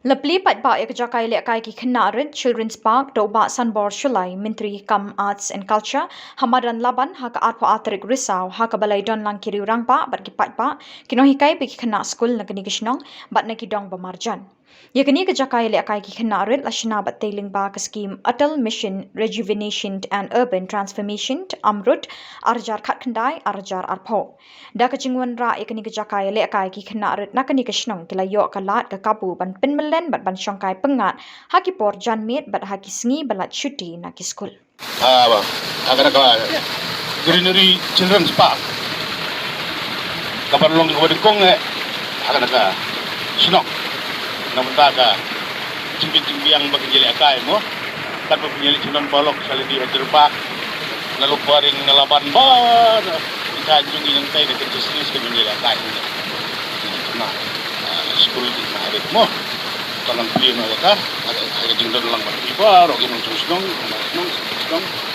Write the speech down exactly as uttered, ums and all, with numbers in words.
La plie paidbah ïa ka jaka ïalehkai ki khynnah rit Children's Park da u Bah Sanbor Shullai, Myntri kam Arts and Culture, ha madan Laban ha ka arphew ar tarik Risaw, ha kaba la ïadon lang ki riew rangbah bad ki paidbah, ki nonghikai bad ki khynnah skul na kane ka shnong bad na ki dong ba marjan. Ïa kane ka jaka ïalehkai ki khynnah rit la shna bad tei lyngba ka skhim Atal Mission Rejuvenation and Urban Transformation, AMRUT, ar hajar khatkhyndai ar hajar arphew. Da ka jingwanrah ïa kane ka jaka ïalehkai, ki khynnah rit na kane ka shnong ki la ïoh ka lad ka kabu ban pynmyllen bad ban shongkai pyngngad ha ki por janmiet bad ha ki sngi ba lait shuti na ki skul. Ah, ba. Ha kane ka Greenery Children's Park, kaban long kaba nyngkong eh ha kane ka shnong. Na bynta ka jingbit jingbiang ba kin ïalehkai mo. Katba phin ïaleit sha don paralok, sha lade ha Deer Park, na Lumparing, na Laban, ba na ki thaiñ jong ngi nangtai, da ka jingsngewsih ka jingïalehkai. Na, ah, skul ki khynnah rit mo. Ka long plie noh ïa ka, ha ka, ha ka jingdon lang bad ki baroh ki nongshong shnong, nongshong shnong.